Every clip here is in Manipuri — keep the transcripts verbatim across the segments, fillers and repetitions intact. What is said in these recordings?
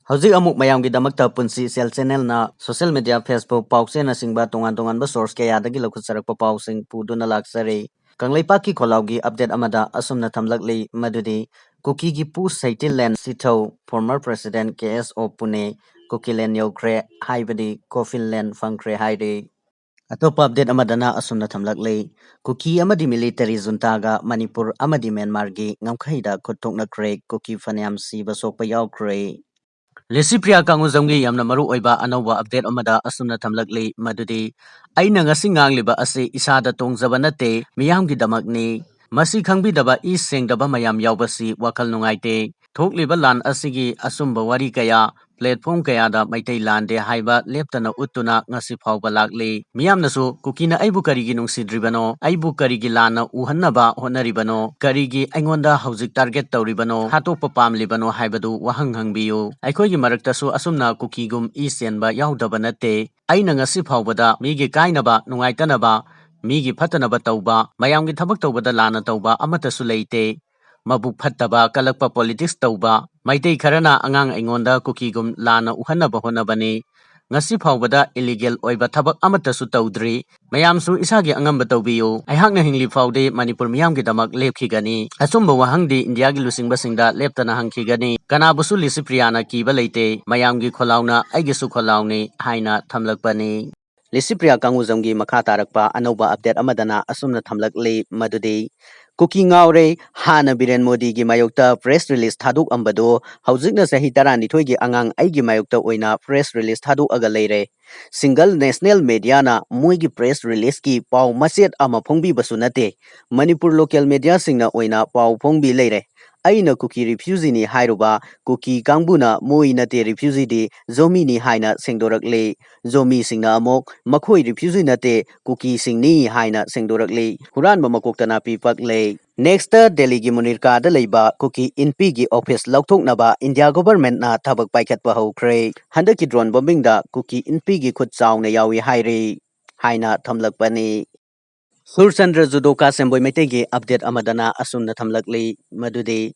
ꯍꯧꯖꯤꯛ ꯑꯃꯨꯛ ꯃꯌꯥꯝꯒꯤꯗꯃꯛꯇ ꯄꯨꯟꯁꯤ ꯏꯆꯦꯜ ꯆꯦꯅꯦꯜꯅ ꯁꯣꯁꯤꯌꯦꯜ ꯃꯤꯗꯤꯌꯥ, Facebook, ꯄꯥꯎ ꯆꯦꯅꯆꯤꯡꯕ ꯇꯣꯉꯥꯟ ꯇꯣꯉꯥꯟꯕ ꯁꯣꯔꯁ ꯀꯌꯥꯗꯒꯤ ꯂꯧꯈꯠꯆꯔꯛꯄ ꯄꯥꯎꯁꯤꯡ ꯄꯨꯗꯨꯅ ꯂꯥꯛꯆꯔꯤ꯫ ꯀꯪꯂꯩꯄꯥꯛꯀꯤ ꯈꯣꯜꯂꯥꯎꯒꯤ ꯑꯞꯗꯦꯠ ꯑꯃꯗ ꯑꯁꯨꯝꯅ ꯊꯝꯂꯛꯂꯤ ꯃꯗꯨꯗꯤ ꯀꯨꯀꯤꯒꯤ ꯄꯨ ꯁꯩꯇꯤꯜꯂꯦꯟ ꯁꯤꯊꯧ former president K S O Pune ꯀꯨꯀꯤꯂꯦꯟ ꯌꯧꯈ꯭ꯔꯦ ꯍꯥꯏꯕꯗꯤ ꯀꯣꯐꯤꯟꯂꯦꯟ ꯐꯪꯈ꯭ꯔꯦ ꯍꯥꯏꯔꯤ꯫ ꯑꯇꯣꯞꯄ ꯑꯞꯗꯦꯠ ꯑꯃꯗꯅ ꯑꯁꯨꯝꯅ ꯊꯝꯂꯛꯂꯤ, ꯀꯨꯀꯤ ꯑꯃꯗꯤ ꯃꯤꯂꯤꯇꯔꯤ ꯖꯨꯟꯇꯥꯒ ꯃꯅꯤꯄꯨꯔ ꯑꯃꯗꯤ ꯃ꯭ꯌꯥꯟꯃꯥꯔꯒꯤ ꯉꯝꯈꯩꯗ ꯈꯨꯠ ꯊꯣꯛꯅꯈ꯭ꯔꯦ, ꯀꯨꯀꯤ ꯐꯅꯌꯥꯝ ꯁꯤꯕ ꯁꯣꯛꯄ ꯌꯥꯎꯈ꯭ꯔꯦ꯫ ꯂꯤꯁꯤꯄ꯭ꯔꯤꯌꯥ ꯀꯥꯡꯉꯨꯖꯝꯒꯤ ꯌꯥꯝꯅ ꯃꯔꯨ ꯑꯣꯏꯕ ꯑꯅꯧꯕ ꯑꯞꯗꯦꯠ ꯑꯃꯗ ꯑꯁꯨꯝꯅ ꯊꯝꯂꯛꯂꯤ ꯃꯗꯨꯗꯤ, "ꯑꯩꯅ ꯉꯁꯤ ꯉꯥꯡꯂꯤꯕ ꯑꯁꯤ ꯏꯁꯥꯗ ꯇꯣꯡꯖꯕ ꯅꯠꯇꯦ, ꯃꯤꯌꯥꯝꯒꯤꯗꯃꯛꯅꯤ꯫ ꯃꯁꯤ ꯈꯪꯕꯤꯗꯕ ꯏ ꯁꯦꯡꯗꯕ ꯃꯌꯥꯝ ꯌꯥꯎꯕꯁꯤ ꯋꯥꯈꯜ ꯅꯨꯡꯉꯥꯏꯇꯦ꯫ ꯊꯣꯛꯂꯤꯕ ꯂꯥꯟ ꯑꯁꯤꯒꯤ ꯑꯆꯨꯝꯕ ꯋꯥꯔꯤ ꯀꯌꯥ ꯄ꯭ꯂꯦꯠꯐꯣꯝ ꯀꯌꯥꯗ ꯃꯩꯇꯩ ꯂꯥꯟꯗꯦ ꯍꯥꯏꯕ ꯂꯦꯞꯇꯅ ꯎꯠꯇꯨꯅ ꯉꯁꯤ ꯐꯥꯎꯕ ꯂꯥꯛꯂꯤ꯫ ꯃꯤꯌꯥꯝꯅꯁꯨ ꯀꯨꯀꯤꯅ ꯑꯩꯕꯨ ꯀꯔꯤꯒꯤ ꯅꯨꯡꯁꯤꯗ꯭ꯔꯤꯕꯅꯣ, ꯑꯩꯕꯨ ꯀꯔꯤꯒꯤ ꯂꯥꯟꯅ ꯎꯍꯟꯅꯕ ꯍꯣꯠꯅꯔꯤꯕꯅꯣ, ꯀꯔꯤꯒꯤ ꯑꯩꯉꯣꯟꯗ ꯍꯧꯖꯤꯛ ꯇꯥꯔꯒꯦꯠ ꯇꯧꯔꯤꯕꯅꯣ, ꯍꯥꯠꯇꯣꯛꯄ ꯄꯥꯝꯂꯤꯕꯅꯣ ꯍꯥꯏꯕꯗꯨ ꯋꯥꯍꯪ ꯍꯪꯕꯤꯌꯨ꯫ ꯑꯩꯈꯣꯏꯒꯤ ꯃꯔꯛꯇꯁꯨ ꯑꯁꯨꯝꯅ ꯀꯨꯀꯤꯒꯨꯝ ꯏ ꯆꯦꯟꯕ ꯌꯥꯎꯗꯕ ꯅꯠꯇꯦ꯫ ꯑꯩꯅ ꯉꯁꯤ ꯐꯥꯎꯕꯗ ꯃꯤꯒꯤ ꯀꯥꯏꯅꯕ, ꯅꯨꯡꯉꯥꯏꯇꯅꯕ, ꯃꯤꯒꯤ ꯐꯠꯇꯅꯕ ꯇꯧꯕ, ꯃꯌꯥꯝꯒꯤ ꯊꯕꯛ ꯇꯧꯕꯗ ꯂꯥꯟꯅ ꯇꯧꯕ ꯑꯃꯠꯇꯁꯨ ꯂꯩꯇꯦ꯫ ꯃꯕꯨꯛ ꯐꯠꯇꯕ, ꯀꯜꯂꯛꯄ ꯄꯣꯂꯤꯇꯤꯛꯁ ꯇꯧꯕ ꯃꯩꯇꯩ ꯈꯔꯅ ꯑꯉꯥꯡ ꯑꯩꯉꯣꯟꯗ ꯀꯨꯀꯤꯒꯨꯝ ꯂꯥꯟꯅ ꯎꯍꯟꯅꯕ ꯍꯣꯠꯅꯕꯅꯤ꯫ ꯉꯁꯤ ꯐꯥꯎꯕꯗ ꯏꯂꯤꯒꯦꯜ ꯑꯣꯏꯕ ꯊꯕꯛ ꯑꯃꯠꯇꯁꯨ ꯇꯧꯗ꯭ꯔꯤ꯫ ꯃꯌꯥꯝꯁꯨ ꯏꯁꯥꯒꯤ ꯑꯉꯝꯕ ꯇꯧꯕꯤꯌꯨ꯫ ꯑꯩꯍꯥꯛꯅ ꯍꯤꯡꯂꯤ ꯐꯥꯎꯗꯤ ꯃꯅꯤꯄꯨꯔ ꯃꯤꯌꯥꯝꯒꯤꯗꯃꯛ ꯂꯦꯞꯈꯤꯒꯅꯤ꯫ ꯑꯆꯨꯝꯕ ꯋꯥꯍꯪꯗꯤ ꯏꯟꯗꯤꯌꯥꯒꯤ ꯂꯨꯆꯤꯡꯕꯁꯤꯡꯗ ꯂꯦꯞꯇꯅ ꯍꯪꯈꯤꯒꯅꯤ꯫ ꯀꯅꯥꯕꯨꯁꯨ ꯂꯤꯁꯤꯄ꯭ꯔꯤꯌꯥꯅ ꯀꯤꯕ ꯂꯩꯇꯦ꯫ ꯃꯌꯥꯝꯒꯤ ꯈꯣꯜꯂꯥꯎꯅ ꯑꯩꯒꯤꯁꯨ ꯈꯣꯜꯂꯥꯎꯅꯤ" ꯍꯥꯏꯅ ꯊꯝꯂꯛꯄꯅꯤ꯫ ꯂꯤꯁꯤꯄ꯭ꯔꯤꯌꯥ ꯀꯥꯡꯉꯨꯖꯝꯒꯤ ꯃꯈꯥ ꯇꯥꯔꯛꯄ ꯑꯅꯧꯕ ꯑꯞꯗꯦꯠ ꯑꯃꯗꯅ ꯑꯁꯨꯝꯅ ꯊꯝꯂꯛꯂꯤ ꯃꯗꯨꯗꯤ, "ꯀꯨꯀꯤ ꯉꯥꯎꯔꯦ, ꯍꯥꯟꯅ ꯕꯤꯔꯦꯟ ꯃꯣꯗꯤꯒꯤ ꯃꯥꯌꯣꯛꯇ ꯄ꯭ꯔꯦꯁ ꯔꯤꯂꯤꯁ ꯊꯥꯗꯣꯛꯑꯝꯕꯗꯣ ꯍꯧꯖꯤꯛꯅ ꯆꯍꯤ ꯇꯔꯥꯅꯤꯊꯣꯏꯒꯤ ꯑꯉꯥꯡ ꯑꯩꯒꯤ ꯃꯥꯌꯣꯛꯇ ꯑꯣꯏꯅ ꯄ꯭ꯔꯦꯁ ꯔꯤꯂꯤꯁ ꯊꯥꯗꯣꯛꯑꯒ ꯂꯩꯔꯦ꯫ ꯁꯤꯡꯒꯜ ꯅꯦꯁꯅꯦꯜ ꯃꯦꯗꯤꯌꯥꯅ ꯃꯣꯏꯒꯤ ꯄ꯭ꯔꯦꯁ ꯔꯤꯂꯤꯁꯀꯤ ꯄꯥꯎ ꯃꯆꯦꯠ ꯑꯃ ꯐꯣꯡꯕꯤꯕꯁꯨ ꯅꯠꯇꯦ꯫ ꯃꯅꯤꯄꯨꯔ ꯂꯣꯀꯦꯜ ꯃꯦꯗꯤꯌꯥꯁꯤꯡꯅ ꯑꯣꯏꯅ ꯄꯥꯎ ꯐꯣꯡꯕꯤ ꯂꯩꯔꯦ꯫ ꯑꯩꯅ ꯀꯨꯀꯤ ꯔꯤꯐ꯭ꯌꯨꯖꯤꯅꯤ ꯍꯥꯏꯔꯨꯕ, ꯀꯨꯀꯤ ꯀꯥꯡꯕꯨꯅ ꯃꯣꯏ ꯅꯠꯇꯦ ꯔꯤꯐ꯭ꯌꯨꯖꯤꯗꯤ, ꯖꯣꯃꯤꯅꯤ" ꯍꯥꯏꯅ ꯁꯦꯡꯗꯣꯔꯛꯂꯤ꯫ ꯖꯣꯃꯤꯁꯤꯡꯅ ꯑꯃꯨꯛ ꯃꯈꯣꯏ ꯔꯤꯐ꯭ꯌꯨꯖꯤ ꯅꯠꯇꯦ, ꯀꯨꯀꯤꯁꯤꯡꯅꯤ" ꯍꯥꯏꯅ ꯁꯦꯡꯗꯣꯔꯛꯂꯤ꯫ ꯍꯨꯔꯥꯟꯕ ꯃꯀꯣꯛꯇ ꯅꯥꯄꯤ ꯄꯛꯂꯦ꯫ ꯅꯦꯛꯁꯇ ꯗꯦꯜꯂꯤꯒꯤ ꯃꯨꯅꯤꯔꯀꯥꯗ ꯂꯩꯕ ꯀꯨꯀꯤ ꯏꯟꯄꯤꯒꯤ ꯑꯣꯐꯤꯁ ꯂꯧꯊꯣꯛꯅꯕ ꯏꯟꯗꯤꯌꯥ ꯒꯣꯚꯔꯟꯃꯦꯟꯠꯅ ꯊꯕꯛ ꯄꯥꯏꯈꯠꯄ ꯍꯧꯈ꯭ꯔꯦ꯫ ꯍꯟꯗꯛꯀꯤ ꯗ꯭ꯔꯣꯟ ꯕꯣꯝꯕꯤꯡꯗ ꯀꯨꯀꯤ ꯏꯟꯄꯤꯒꯤ ꯈꯨꯠ ꯆꯥꯎꯅ ꯌꯥꯎꯏ ꯍꯥꯏꯔꯤ ꯍꯥꯏꯅ ꯊꯝꯂꯛꯄꯅꯤ꯫ ꯁꯨꯔꯆꯟꯗ꯭ꯔ ꯖꯨꯗꯣꯀꯥ ꯁꯦꯝꯕꯣꯏ ꯃꯩꯇꯩꯒꯤ ꯑꯞꯗꯦꯠ ꯑꯃꯗꯅ ꯑꯁꯨꯝꯅ ꯊꯝꯂꯛꯂꯤ ꯃꯗꯨꯗꯤ,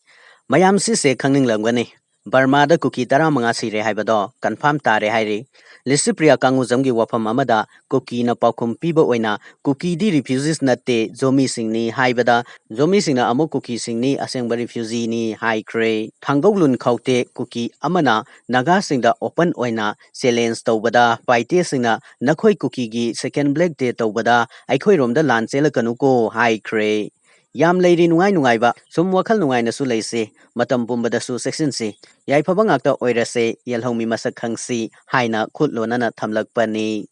ꯃꯌꯥꯝ ꯁꯤꯁꯦ ꯈꯪꯅꯤꯡꯂꯝꯒꯅꯤ꯫ ꯕꯔꯃꯥꯗ ꯀꯨꯀꯤ ꯇꯔꯥꯃꯉꯥ ꯁꯤꯔꯦ ꯍꯥꯏꯕꯗꯣ ꯀꯟꯐꯥꯝ ꯇꯥꯔꯦ ꯍꯥꯏꯔꯤ꯫ ꯂꯤꯁꯤꯄ꯭ꯔꯤꯌꯥ ꯀꯥꯡꯉꯨꯖꯝꯒꯤ ꯋꯥꯐꯝ ꯑꯃꯗ ꯀꯨꯀꯤꯅ ꯄꯥꯎꯈꯨꯝ ꯄꯤꯕ ꯑꯣꯏꯅ ꯀꯨꯀꯤꯗꯤ ꯔꯤꯐ꯭ꯌꯨꯖꯤꯁ ꯅꯠꯇꯦ, ꯖꯣꯃꯤꯁꯤꯡꯅꯤ ꯍꯥꯏꯕꯗ ꯖꯣꯃꯤꯁꯤꯡꯅ ꯑꯃꯨꯛ ꯀꯨꯀꯤꯁꯤꯡꯅꯤ, ꯑꯁꯦꯡꯕ ꯔꯤꯐ꯭ꯌꯨꯖꯤꯅꯤ ꯍꯥꯏꯈ꯭ꯔꯦ꯫ ꯊꯥꯡꯒꯧꯂꯨꯟ ꯈꯧꯇꯦ ꯀꯨꯀꯤ ꯑꯃꯅ ꯅꯥꯒꯥꯁꯤꯡꯗ ꯑꯣꯄꯟ ꯑꯣꯏꯅ ꯆꯦꯂꯦꯟꯖ ꯇꯧꯕꯗ ꯄꯥꯏꯇꯦꯁꯤꯡꯅ ꯅꯈꯣꯏ ꯀꯨꯀꯤꯒꯤ ꯁꯦꯀꯦꯟ ꯕ꯭ꯂꯦꯛ ꯗꯦ ꯇꯧꯕꯗ ꯑꯩꯈꯣꯏꯔꯣꯝꯗ ꯂꯥꯟ ꯆꯦꯜꯂꯛꯀꯅꯨꯀꯣ ꯍꯥꯏꯈ꯭ꯔꯦ꯫ ꯌꯥꯝ ꯂꯩꯔꯤ ꯅꯨꯡꯉꯥꯏ ꯅꯨꯡꯉꯥꯏꯕ, ꯁꯨꯝ ꯋꯥꯈꯜ ꯅꯨꯡꯉꯥꯏꯅꯁꯨ ꯂꯩꯁꯤ, ꯃꯇꯝ ꯄꯨꯝꯕꯗꯁꯨ ꯆꯦꯛꯁꯤꯟꯁꯤ, ꯌꯥꯏꯐꯕ ꯉꯥꯛꯇ ꯑꯣꯏꯔꯁꯦ, ꯌꯦꯜꯍꯧꯃꯤ ꯃꯁꯛ ꯈꯪꯁꯤ ꯍꯥꯏꯅ ꯈꯨꯠ ꯂꯣꯟꯅꯅ ꯊꯝꯂꯛꯄꯅꯤ꯫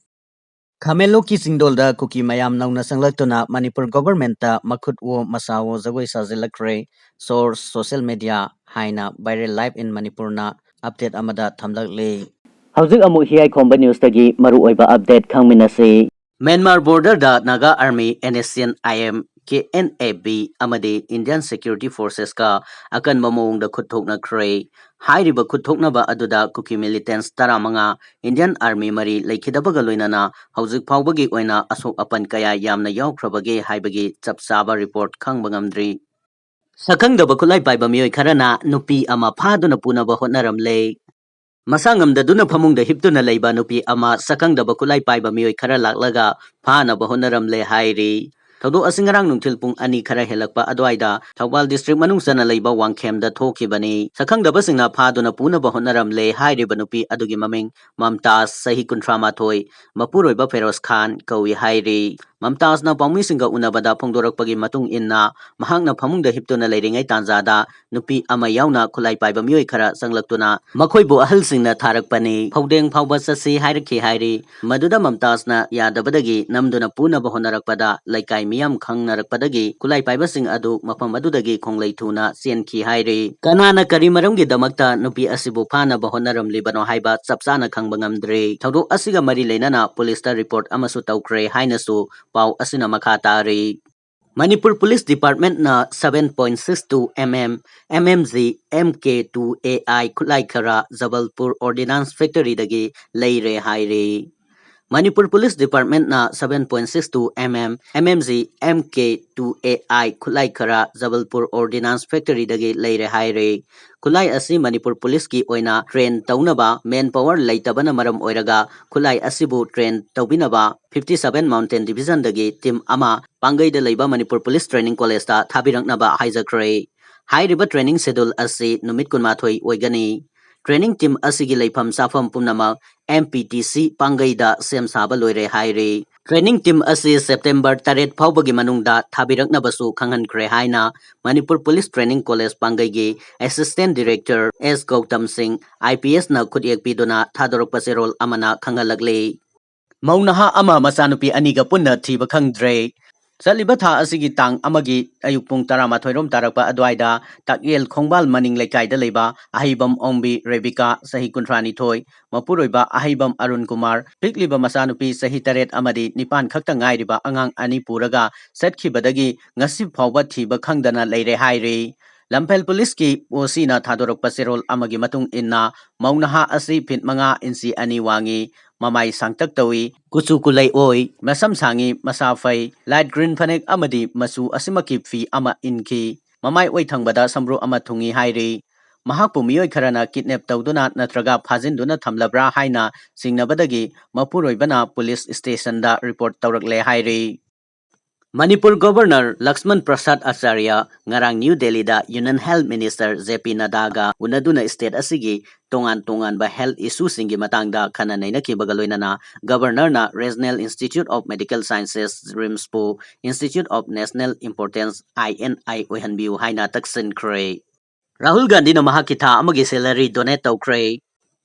ꯈꯥꯃꯦꯟꯂꯣꯛꯀꯤ ꯆꯤꯡꯗꯣꯜꯗ ꯀꯨꯀꯤ ꯃꯌꯥꯝ ꯅꯧꯅ ꯆꯪꯂꯛꯇꯨꯅ ꯃꯅꯤꯄꯨꯔ ꯒꯣꯚꯔꯟꯃꯦꯟꯠꯇ ꯃꯈꯨꯠ ꯑꯣ ꯃꯁꯥ ꯑꯣ ꯖꯒꯣꯏ ꯁꯥꯖꯤꯜꯂꯛꯈ꯭ꯔꯦ꯫ Source, social media ꯍꯥꯏꯅ Viral Live in ꯃꯅꯤꯄꯨꯔꯅ ꯑꯞꯗꯦꯠ ꯑꯃꯗ ꯊꯝꯂꯛꯂꯤ꯫ ꯍꯧꯖꯤꯛ ꯑꯃꯨꯛ ꯍꯤꯌꯥꯏꯈꯣꯝꯕ ꯅ꯭ꯌꯨꯁꯇꯒꯤ ꯃꯔꯨꯑꯣꯏꯕ ꯑꯞꯗꯦꯠ ꯈꯪꯃꯤꯟꯅꯁꯤ꯫ ꯃ꯭ꯌꯥꯟꯃꯥꯔ ꯕꯣꯔꯗꯔꯗ ꯅꯥꯒꯥ ꯑꯥꯔꯃꯤ, NSCN-IM, KNA-B ꯑꯃꯗꯤ ꯏꯟꯗꯤꯌꯟ ꯁꯦꯀ꯭ꯌꯨꯔꯤꯇꯤ ꯐꯣꯔꯁꯦꯁꯀ ꯑꯀꯟꯕ ꯃꯑꯣꯡꯗ ꯈꯨꯠ ꯊꯣꯛꯅꯈ꯭ꯔꯦ꯫ ꯍꯥꯏꯔꯤꯕ ꯈꯨꯠ ꯊꯣꯛꯅꯕ ꯑꯗꯨꯗ ꯀꯨꯀꯤ ꯃꯤꯂꯤꯇꯦꯟꯠꯁ ꯇꯔꯥꯃꯉꯥ, ꯏꯟꯗꯤꯌꯟ ꯑꯥꯔꯃꯤ ꯃꯔꯤ ꯂꯩꯈꯤꯗꯕꯒ ꯂꯣꯏꯅꯅ ꯍꯧꯖꯤꯛ ꯐꯥꯎꯕꯒꯤ ꯑꯣꯏꯅ ꯑꯁꯣꯛ ꯑꯄꯟ ꯀꯌꯥ ꯌꯥꯝꯅ ꯌꯥꯎꯈ꯭ꯔꯕꯒꯦ ꯍꯥꯏꯕꯒꯤ ꯆꯞ ꯆꯥꯕ ꯔꯤꯄꯣꯔꯠ ꯈꯪꯕ ꯉꯝꯗ꯭ꯔꯤ꯫ ꯁꯛꯈꯪꯗꯕ ꯈꯨꯠꯂꯥꯏ ꯄꯥꯏꯕ ꯃꯤꯑꯣꯏ ꯈꯔꯅ ꯅꯨꯄꯤ ꯑꯃ ꯐꯥꯗꯨꯅ ꯄꯨꯅꯕ ꯍꯣꯠꯅꯔꯝꯂꯦ꯫ ꯃꯁꯥ ꯉꯝꯗꯗꯨꯅ ꯐꯃꯨꯡꯗ ꯍꯤꯞꯇꯨꯅ ꯂꯩꯕ ꯅꯨꯄꯤ ꯑꯃ ꯁꯛꯈꯪꯗꯕ ꯈꯨꯠꯂꯥꯏ ꯄꯥꯏꯕ ꯃꯤꯑꯣꯏ ꯈꯔ ꯂꯥꯛꯂꯒ ꯐꯥꯅꯕ ꯍꯣꯠꯅꯔꯝꯂꯦ ꯍꯥꯏꯔꯤ꯫ ꯊꯧꯗꯣꯛ ꯑꯁꯤ ꯉꯔꯥꯡ ꯅꯨꯡꯊꯤꯜ ꯄꯨꯡ ꯑꯅꯤ ꯈꯔ ꯍꯦꯜꯂꯛꯄ ꯑꯗꯨꯋꯥꯏꯗ ꯊꯧꯕꯥꯜ ꯗꯤꯁꯇ꯭ꯔꯤꯛ ꯃꯅꯨꯡ ꯆꯟꯅ ꯂꯩꯕ ꯋꯥꯡꯈꯦꯝꯗ ꯊꯣꯛꯈꯤꯕꯅꯤ꯫ ꯁꯛꯈꯪꯗꯕꯁꯤꯡꯅ ꯐꯥꯗꯨꯅ ꯄꯨꯅꯕ ꯍꯣꯠꯅꯔꯝꯂꯦ ꯍꯥꯏꯔꯤꯕ ꯅꯨꯄꯤ ꯑꯗꯨꯒꯤ ꯃꯃꯤꯡ ꯃꯝꯇꯥꯖ, ꯆꯍꯤ ꯀꯨꯟꯊ꯭ꯔꯥ ꯃꯥꯊꯣꯏ, ꯃꯄꯨꯔꯣꯏꯕ ꯐꯦꯔꯣꯖ ꯈꯥꯟ ꯀꯧꯏ ꯍꯥꯏꯔꯤ꯫ ꯃꯝꯇꯥꯖꯅ ꯄꯥꯎꯃꯤꯁꯤꯡꯒ ꯎꯅꯕꯗ ꯐꯣꯡꯗꯣꯔꯛꯄꯒꯤ ꯃꯇꯨꯡ ꯏꯟꯅ, ꯃꯍꯥꯛꯅ ꯐꯃꯨꯡꯗ ꯍꯤꯞꯇꯨꯅ ꯂꯩꯔꯤꯉꯩ ꯇꯥꯟꯖꯥꯗ ꯅꯨꯄꯤ ꯑꯃ ꯌꯥꯎꯅ ꯈꯨꯠꯂꯥꯏ ꯄꯥꯏꯕ ꯃꯤꯑꯣꯏ ꯈꯔ ꯆꯪꯂꯛꯇꯨꯅ ꯃꯈꯣꯏꯕꯨ ꯑꯍꯜꯁꯤꯡꯅ ꯊꯥꯔꯛꯄꯅꯤ꯫ ꯐꯧꯗꯦꯡ ꯐꯥꯎꯕ ꯆꯠꯁꯤ ꯍꯥꯏꯔꯛꯈꯤ ꯍꯥꯏꯔꯤ꯫ ꯃꯗꯨꯗ ꯃꯝꯇꯥꯖꯅ ꯌꯥꯗꯕꯗꯒꯤ ꯅꯝꯗꯨꯅ ꯄꯨꯅꯕ ꯍꯣꯠꯅꯔꯛꯄꯗ ꯂꯩꯀꯥꯏ ꯃꯤꯌꯥꯝ ꯈꯪꯅꯔꯛꯄꯗꯒꯤ ꯈꯨꯠꯂꯥꯏ ꯄꯥꯏꯕꯁꯤꯡ ꯑꯗꯨ ꯃꯐꯝ ꯑꯗꯨꯗꯒꯤ ꯈꯣꯡꯂꯩ ꯊꯨꯅ ꯆꯦꯟꯈꯤ ꯍꯥꯏꯔꯤ꯫ ꯀꯅꯥꯅ ꯀꯔꯤ ꯃꯔꯝꯒꯤꯗꯃꯛꯇ ꯅꯨꯄꯤ ꯑꯁꯤꯕꯨ ꯐꯥꯅꯕ ꯍꯣꯠꯅꯔꯝꯂꯤꯕꯅꯣ ꯍꯥꯏꯕ ꯆꯞ ꯆꯥꯅ ꯈꯪꯕ ꯉꯝꯗ꯭ꯔꯤ꯫ ꯊꯧꯗꯣꯛ ꯑꯁꯤꯒ ꯃꯔꯤ ꯂꯩꯅꯅ ꯄꯨꯂꯤꯁꯇ ꯔꯤꯄꯣꯔꯠ ꯑꯃꯁꯨ ꯇꯧꯈ꯭ꯔꯦ ꯍꯥꯏꯅꯁꯨ ꯄꯥꯎ ꯑꯁꯤꯅ ꯃꯈꯥ ꯇꯥꯔꯤ꯫ ꯃꯅꯤꯄꯨꯔ ꯄꯨꯂꯤꯁ ꯗꯤꯄꯥꯔꯠꯃꯦꯟꯠꯅ seven point six two MM, MMG, MK two AI ꯈꯨꯠꯂꯥꯏ ꯈꯔ ꯖꯕꯜꯄꯨꯔ ꯑꯣꯔꯗꯤꯅꯥꯟꯁ ꯐꯦꯛꯇꯔꯤꯗꯒꯤ ꯂꯩꯔꯦ ꯍꯥꯏꯔꯤ꯫ ꯃꯅꯤꯄꯨꯔ ꯄꯨꯂꯤꯁ ꯗꯤꯄꯥꯔꯠꯃꯦꯟꯠꯅ seven point six two MM, MMG, MK two AI ꯈꯨꯠꯂꯥꯏ ꯈꯔ ꯖꯕꯜꯄꯨꯔ ꯑꯣꯔꯗꯤꯅꯥꯟꯁ ꯐꯦꯛꯇꯔꯤꯗꯒꯤ ꯂꯩꯔꯦ ꯍꯥꯏꯔꯦ꯫ ꯈꯨꯠꯂꯥꯏ ꯑꯁꯤ ꯃꯅꯤꯄꯨꯔ ꯄꯨꯂꯤꯁꯀꯤ ꯑꯣꯏꯅ ꯇ꯭ꯔꯦꯟ ꯇꯧꯅꯕ ꯃꯦꯟ ꯄꯥꯋꯔ ꯂꯩꯇꯕꯅ ꯃꯔꯝ ꯑꯣꯏꯔꯒ ꯈꯨꯠꯂꯥꯏ ꯑꯁꯤꯕꯨ ꯇ꯭ꯔꯦꯟ ꯇꯧꯕꯤꯅꯕ fifty seven Mountain Divisionꯗꯒꯤ ꯇꯤꯝ ꯑꯃ ꯄꯥꯡꯒꯩꯗ ꯂꯩꯕ ꯃꯅꯤꯄꯨꯔ ꯄꯨꯂꯤꯁ ꯇ꯭ꯔꯦꯅꯤꯡ ꯀꯣꯂꯦꯖꯇ ꯊꯥꯕꯤꯔꯛꯅꯕ ꯍꯥꯏꯖꯈ꯭ꯔꯦ꯫ ꯍꯥꯏꯔꯤꯕ ꯇ꯭ꯔꯦꯅꯤꯡ ꯁꯦꯗꯨꯜ ꯑꯁꯤ ꯅꯨꯃꯤꯠ ꯀꯨꯟꯃꯥꯊꯣꯏ ꯑꯣꯏꯒꯅꯤ꯫ ꯇ꯭ꯔꯦꯅꯤꯡ ꯇꯤꯝ ꯑꯁꯤꯒꯤ ꯂꯩꯐꯝ ꯆꯥꯐꯝ ꯄꯨꯝꯅꯃꯛ MPTC ꯄꯥꯡꯒꯩꯗ ꯁꯦꯝ ꯁꯥꯕ ꯂꯣꯏꯔꯦ ꯍꯥꯏꯔꯤ꯫ ꯇ꯭ꯔꯦꯅꯤꯡ ꯇꯤꯝ ꯑꯁꯤ ꯁꯦꯞꯇꯦꯝꯕꯔ ꯇꯔꯦꯠ ꯐꯥꯎꯕꯒꯤ ꯃꯅꯨꯡꯗ ꯊꯥꯕꯤꯔꯛꯅꯕꯁꯨ ꯈꯪꯍꯟꯈ꯭ꯔꯦ ꯍꯥꯏꯅ ꯃꯅꯤꯄꯨꯔ ꯄꯨꯂꯤꯁ ꯇ꯭ꯔꯦꯅꯤꯡ ꯀꯣꯂꯦꯖ ꯄꯥꯡꯒꯩꯒꯤ assistant director S Gautam Singh, IPSꯅ ꯈꯨꯠꯌꯦꯛ ꯄꯤꯗꯨꯅ ꯊꯥꯗꯣꯔꯛꯄ ꯆꯦꯔꯣꯜ ꯑꯃꯅ ꯈꯪꯍꯜꯂꯛꯂꯤ꯫ ꯃꯧ ꯅꯍꯥ ꯑꯃ ꯃꯆꯥꯅꯨꯄꯤ ꯑꯅꯤꯒ ꯄꯨꯟꯅ ꯊꯤꯕ ꯈꯪꯗ꯭ꯔꯦ꯫ ꯆꯠꯂꯤꯕ ꯊꯥ ꯑꯁꯤꯒꯤ ꯇꯥꯡ ꯑꯃꯒꯤ ꯑꯌꯨꯛ ꯄꯨꯡ ꯇꯔꯥꯃꯥꯊꯣꯏ ꯔꯣꯝ ꯇꯥꯔꯛꯄ ꯑꯗꯨꯋꯥꯏꯗ ꯇꯥꯛꯌꯦꯜ ꯈꯣꯡꯕꯥꯜ ꯃꯅꯤꯡ ꯂꯩꯀꯥꯏꯗ ꯂꯩꯕ ꯑꯍꯩꯕꯝ ꯑꯣꯡꯕꯤ ꯔꯦꯕꯤꯀꯥ, ꯆꯍꯤ ꯀꯨꯟꯊ꯭ꯔꯥꯅꯤꯊꯣꯏ, ꯃꯄꯨꯔꯣꯏꯕ ꯑꯍꯩꯕꯝ ꯑꯔꯨꯟ ꯀꯨꯃꯥꯔ, ꯄꯤꯛꯂꯤꯕ ꯃꯆꯥꯅꯨꯄꯤ ꯆꯍꯤ ꯇꯔꯦꯠ ꯑꯃꯗꯤ ꯅꯤꯄꯥꯟ ꯈꯛꯇ ꯉꯥꯏꯔꯤꯕ ꯑꯉꯥꯡ ꯑꯅꯤ ꯄꯨꯔꯒ ꯆꯠꯈꯤꯕꯗꯒꯤ ꯉꯁꯤ ꯐꯥꯎꯕ ꯊꯤꯕ ꯈꯪꯗꯅ ꯂꯩꯔꯦ ꯍꯥꯏꯔꯤ꯫ ꯂꯝꯐꯦꯜ ꯄꯨꯂꯤꯁꯀꯤ OCꯅ ꯊꯥꯗꯣꯔꯛꯄ ꯆꯦꯔꯣꯜ ꯑꯃꯒꯤ ꯃꯇꯨꯡ ꯏꯟꯅ, ꯃꯧ ꯅꯍꯥ ꯑꯁꯤ ꯐꯤꯠ ꯃꯉꯥ ꯏꯟꯆꯤ ꯑꯅꯤ ꯋꯥꯡꯉꯤ, ꯃꯃꯥꯏ ꯁꯥꯡꯇꯛ ꯇꯧꯏ, ꯀꯨꯆꯨ ꯀꯨꯂꯩ ꯑꯣꯏ, ꯃꯁꯝ ꯁꯥꯡꯉꯤ, ꯃꯁꯥ ꯐꯩ, ꯂꯥꯏꯠ ꯒ꯭ꯔꯤꯟ ꯐꯅꯦꯛ ꯑꯃꯗꯤ ꯃꯆꯨ ꯑꯁꯤꯃꯛꯀꯤ ꯐꯤ ꯑꯃ ꯏꯟꯈꯤ꯫ ꯃꯃꯥꯏ ꯑꯣꯏ ꯊꯪꯕꯗ ꯁꯝꯕ꯭ꯔꯨ ꯑꯃ ꯊꯨꯡꯏ ꯍꯥꯏꯔꯤ꯫ ꯃꯍꯥꯛꯄꯨ ꯃꯤꯑꯣꯏ ꯈꯔꯅ ꯀꯤꯗꯅꯦꯞ ꯇꯧꯗꯨꯅ ꯅꯠꯇ꯭ꯔꯒ ꯐꯥꯖꯤꯟꯗꯨꯅ ꯊꯝꯂꯕ꯭ꯔꯥ ꯍꯥꯏꯅ ꯆꯤꯡꯅꯕꯗꯒꯤ ꯃꯄꯨꯔꯣꯏꯕꯅ ꯄꯨꯂꯤꯁ ꯁ꯭ꯇꯦꯁꯟꯗ ꯔꯤꯄꯣꯔꯠ ꯇꯧꯔꯛꯂꯦ ꯍꯥꯏꯔꯤ꯫ ꯃꯅꯤꯄꯨꯔ ꯒꯣꯚꯔꯅꯔ ꯂꯛꯁꯃꯟ ꯄ꯭ꯔꯁꯥꯗ ꯑꯥꯆꯥꯔꯌ ꯉꯔꯥꯡ ꯅ꯭ꯌꯨ ꯗꯦꯜꯂꯤꯗ ꯌꯨꯅꯤꯌꯟ ꯍꯦꯜꯊ ꯃꯤꯅꯤꯁꯇꯔ JP ꯅꯗꯥꯒ ꯎꯅꯗꯨꯅ ꯁ꯭ꯇꯦꯠ ꯑꯁꯤꯒꯤ ꯇꯣꯉꯥꯟ ꯇꯣꯉꯥꯟꯕ ꯍꯦꯜꯊ ꯏꯁꯨꯁꯤꯡꯒꯤ ꯃꯇꯥꯡꯗ ꯈꯟꯅ ꯅꯩꯅꯈꯤꯕꯒ ꯂꯣꯏꯅꯅ ꯒꯣꯚꯔꯅꯔꯅ Regional Institute of Medical Sciences, RIMSꯄꯨ Institute of National Importance, INI ꯑꯣꯏꯍꯟꯕꯤꯌꯨ ꯍꯥꯏꯅ ꯇꯛꯁꯤꯟꯈ꯭ꯔꯦ꯫ ꯔꯥꯍꯨꯜ ꯒꯥꯟꯙꯤꯅ ꯃꯍꯥꯛꯀꯤ ꯊꯥ ꯑꯃꯒꯤ salary donate ꯇꯧꯈ꯭ꯔꯦ꯫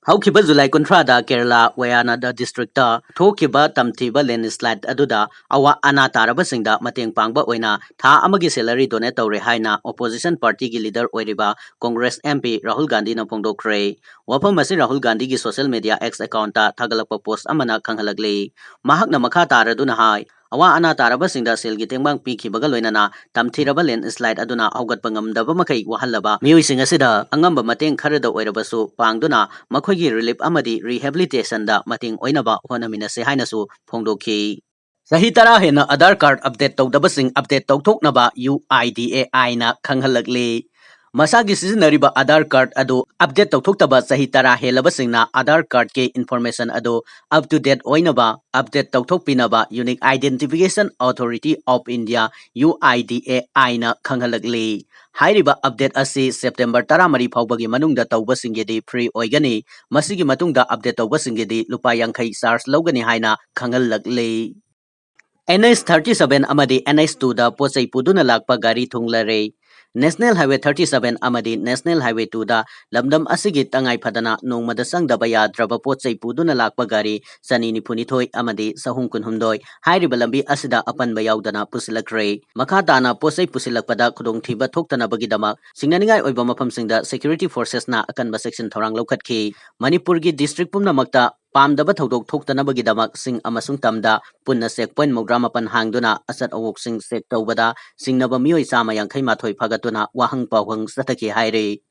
ꯍꯧꯈꯤꯕ ꯖꯨꯂꯥꯏ ꯀꯨꯟꯊ꯭ꯔꯥꯗ ꯀꯦꯔꯂꯥ ꯋꯌꯥꯅꯥꯗ ꯗꯤꯁꯇ꯭ꯔꯤꯛꯇ ꯊꯣꯛꯈꯤꯕ ꯇꯝꯊꯤꯕ ꯂꯦꯟꯁꯂꯥꯏꯗ ꯑꯗꯨꯗ ꯑꯋꯥ ꯑꯅꯥ ꯇꯥꯔꯕꯁꯤꯡꯗ ꯃꯇꯦꯡ ꯄꯥꯡꯕ ꯑꯣꯏꯅ ꯊꯥ ꯑꯃꯒꯤ salary donate ꯇꯧꯔꯦ ꯍꯥꯏꯅ ꯑꯣꯄꯣꯖꯤꯁꯟ ꯄꯥꯔꯇꯤꯒꯤ ꯂꯤꯗꯔ ꯑꯣꯏꯔꯤꯕ ꯀꯣꯡꯒ꯭ꯔꯦꯁ MP ꯔꯥꯍꯨꯜ ꯒꯥꯟꯙꯤꯅ ꯐꯣꯡꯗꯣꯛꯈ꯭ꯔꯦ꯫ ꯋꯥꯐꯝ ꯑꯁꯤ ꯔꯥꯍꯨꯜ ꯒꯥꯟꯙꯤꯒꯤ social media X accountꯇ ꯊꯥꯒꯠꯂꯛꯄ ꯄꯣꯁ ꯑꯃꯅ ꯈꯪꯍꯜꯂꯛꯂꯤ꯫ ꯃꯍꯥꯛꯅ ꯃꯈꯥ ꯇꯥꯔꯗꯨꯅ ꯍꯥꯏ, ꯑꯋꯥ ꯑꯅꯥ ꯇꯥꯔꯕꯁꯤꯡꯗ ꯁꯦꯜꯒꯤ ꯇꯦꯡꯕꯥꯡ ꯄꯤꯈꯤꯕꯒ ꯂꯣꯏꯅꯅ ꯇꯝꯊꯤꯔꯕ ꯂꯦꯟꯁ꯭ꯂꯥꯏꯠ ꯑꯗꯨꯅ ꯍꯧꯒꯠꯄ ꯉꯝꯗꯕ ꯃꯈꯩ ꯋꯥꯍꯜꯂꯕ ꯃꯤꯑꯣꯏꯁꯤꯡ ꯑꯁꯤꯗ ꯑꯉꯝꯕ ꯃꯇꯦꯡ ꯈꯔꯗ ꯑꯣꯏꯔꯕꯁꯨ ꯄꯥꯡꯗꯨꯅ ꯃꯈꯣꯏꯒꯤ ꯔꯤꯂꯤꯐ ꯑꯃꯗꯤ ꯔꯤꯍꯦꯕꯤꯂꯤꯇꯦꯁꯟꯗ ꯃꯇꯦꯡ ꯑꯣꯏꯅꯕ ꯍꯣꯠꯅꯃꯤꯟꯅꯁꯤ ꯍꯥꯏꯅꯁꯨ ꯐꯣꯡꯗꯣꯛꯈꯤ꯫ ꯆꯍꯤ ꯇꯔꯥ ꯍꯦꯟꯅ ꯑꯥꯙꯥꯔ ꯀꯥꯔꯗ ꯑꯞꯗꯦꯠ ꯇꯧꯗꯕꯁꯤꯡ ꯑꯞꯗꯦꯠ ꯇꯧꯊꯣꯛꯅꯕ UIDAIꯅ ꯈꯪꯍꯜꯂꯛꯂꯤ꯫ ꯃꯁꯥꯒꯤ ꯁꯤꯖꯤꯟꯅꯔꯤꯕ ꯑꯥꯙꯥꯔ ꯀꯥꯔꯗ ꯑꯗꯨ ꯑꯞꯗꯦꯠ ꯇꯧꯊꯣꯛꯇꯕ ꯆꯍꯤ ꯇꯔꯥ ꯍꯦꯜꯂꯕꯁꯤꯡꯅ ꯑꯥꯙꯥꯔ ꯀꯥꯔꯗꯀꯤ ꯏꯟꯐꯣꯔꯃꯦꯁꯟ ꯑꯗꯨ ꯑꯞ ꯇꯨ ꯗꯦꯠ ꯑꯣꯏꯅꯕ ꯑꯞꯗꯦꯠ ꯇꯧꯊꯣꯛꯄꯤꯅꯕ Unique Identification Authority of India, UIDAIꯅ ꯈꯪꯍꯜꯂꯛꯂꯤ꯫ ꯍꯥꯏꯔꯤꯕ ꯑꯞꯗꯦꯠ ꯑꯁꯤ ꯁꯦꯞꯇꯦꯝꯕꯔ ꯇꯔꯥꯃꯔꯤ ꯐꯥꯎꯕꯒꯤ ꯃꯅꯨꯡꯗ ꯇꯧꯕꯁꯤꯡꯒꯤꯗꯤ ꯐ꯭ꯔꯤ ꯑꯣꯏꯒꯅꯤ꯫ ꯃꯁꯤꯒꯤ ꯃꯇꯨꯡꯗ ꯑꯞꯗꯦꯠ ꯇꯧꯕꯁꯤꯡꯒꯤꯗꯤ ꯂꯨꯄꯥ ꯌꯥꯡꯈꯩ ꯆꯥꯔꯖ ꯂꯧꯒꯅꯤ ꯍꯥꯏꯅ ꯈꯪꯍꯜꯂꯛꯂꯤ꯫ NH thirty seven ꯑꯃꯗꯤ NH two ꯗ ꯄꯣꯠ ꯆꯩ ꯄꯨꯗꯨꯅ ꯂꯥꯛꯄ ꯒꯥꯔꯤ ꯊꯨꯡꯂꯔꯦ꯫ National Highway thirty seven ꯑꯃꯗꯤ National Highway two ꯗ ꯂꯝꯗꯝ ꯑꯁꯤꯒꯤ ꯇꯉꯥꯏ ꯐꯗꯅ ꯅꯣꯡꯃꯗ ꯆꯪꯗꯕ ꯌꯥꯗ꯭ꯔꯕ ꯄꯣꯠ ꯆꯩ ꯄꯨꯗꯨꯅ ꯂꯥꯛꯄ ꯒꯥꯔꯤ ꯆꯅꯤ ꯅꯤꯐꯨ ꯅꯤꯊꯣꯏ ꯑꯃꯗꯤ ꯆꯍꯨꯝ ꯀꯨꯟꯍꯨꯝꯗꯣꯏ ꯍꯥꯏꯔꯤꯕ ꯂꯝꯕꯤ ꯑꯁꯤꯗ ꯑꯄꯟꯕ ꯌꯥꯎꯗꯅ ꯄꯨꯁꯤꯜꯂꯛꯈ꯭ꯔꯦ꯫ ꯃꯈꯥ ꯇꯥꯅ ꯄꯣꯠ ꯆꯩ ꯄꯨꯁꯤꯜꯂꯛꯄꯗ ꯈꯨꯗꯣꯡꯊꯤꯕ ꯊꯣꯛꯇꯅꯕꯒꯤꯗꯃꯛ ꯁꯤꯡꯅꯅꯤꯡꯉꯥꯏ ꯑꯣꯏꯕ ꯃꯐꯝꯁꯤꯡꯗ security forcesꯅ ꯑꯀꯟꯕ ꯆꯦꯛꯁꯤꯟ ꯊꯧꯔꯥꯡ ꯂꯧꯈꯠꯈꯤ꯫ ꯃꯅꯤꯄꯨꯔꯒꯤ district ꯄꯨꯝꯅꯃꯛꯇ ꯄꯥꯝꯗꯕ ꯊꯧꯗꯣꯛ ꯊꯣꯛꯇꯅꯕꯒꯤꯗꯃꯛ ꯆꯤꯡ ꯑꯃꯁꯨꯡ ꯇꯝꯗ ꯄꯨꯟꯅ check point ꯃꯧꯗ꯭ꯔꯥ ꯃꯥꯄꯟ ꯍꯥꯡꯗꯨꯅ ꯑꯆꯠ ꯑꯋꯣꯛꯁꯤꯡ check ꯇꯧꯕꯗ ꯆꯤꯡꯅꯕ ꯃꯤꯑꯣꯏ ꯆꯥꯝꯃ ꯌꯥꯡꯈꯩ ꯃꯥꯊꯣꯏ ꯐꯥꯒꯠꯇꯨꯅ ꯋꯥꯍꯪ ꯄꯥꯎꯍꯪ ꯆꯠꯊꯈꯤ ꯍꯥꯏꯔꯤ꯫